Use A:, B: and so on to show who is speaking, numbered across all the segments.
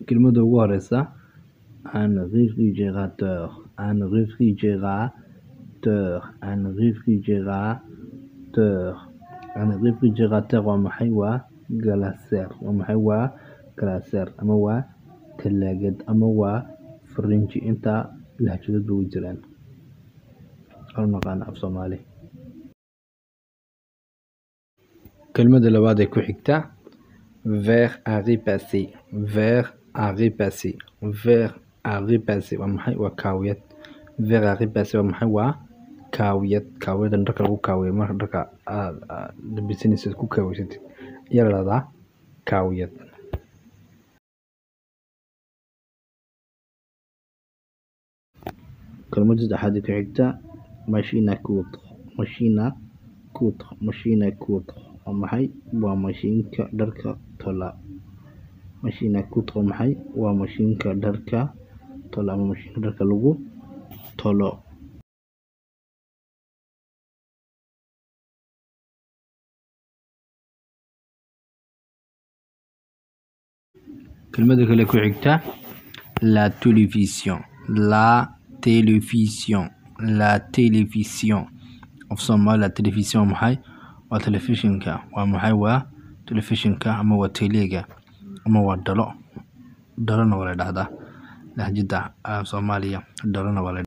A: Kelmadda ugu horeysa un réfrigérateur, un réfrigérateur, un réfrigérateur, un réfrigérateur waa maxay? Waa galaseer. Waa maxay? Waa galaseer ama waa talaagad ama waa farinji, intaa lahjadood way jiraan aan u naqaano af Soomaali. Kelmadda labaad ee ku xigta ver à repasser, ver à repasser, ver à repasser waa maxay? Waa kaawiyad. Ver à repasser waa maxay? Waa kaawiyad. Kaawiyadan dharka lagu kaawiyo, marka dharka aad labisanaysid ku kaawiysatid ayaa la dhahdaa kaawiyad. Kelmadda saddexaad ee ku xigta machine à coudre, machine à coudre, machine à coudre waa maxay? Waa mashiinka dharka tola. Machine à coudre waa maxay? Waa mashiinka dharka tola ama mashiinka dharka lagu tolo. Kelmadda kale ku xigta la télévision, la télévision, la télévision. Af Soomaali la télévision waa maxay? Waa telefishinka. Waa maxay? Waa telefishinka ama waa teleega ama waa dhalo. Dhalona waa la dhahdaa lahjada Soomaaliya, dhalona waa la.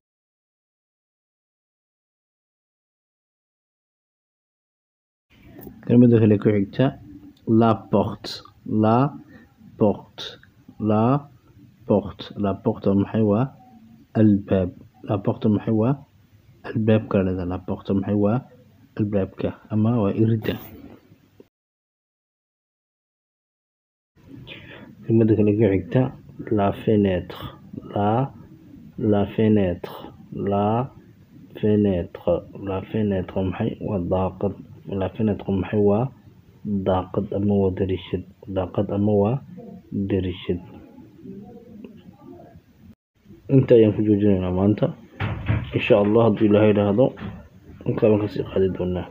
A: Kelmadda kale ku xigta la porte, la porte, la porte, la porte waa maxay? Waa albaab. La porte waa maxay? Waa albaabka la dhahdaa. La porte waa maxay? Waa albaabka ama waa irida. Kelmadda kale ku xigta la fenêtre, la fenêtre, la fenêtre, la fenêtre waa maxay? Waa daaqad. La fenêtre waa maxay? Waa daaqad ama waa dariishad. Daaqad ama waa dariishad. Inta ayaan ku joojinaynaa maanta insha Allah, hadduu Ilaahay idhaahdo intaa baan kasii qaadi doonaa.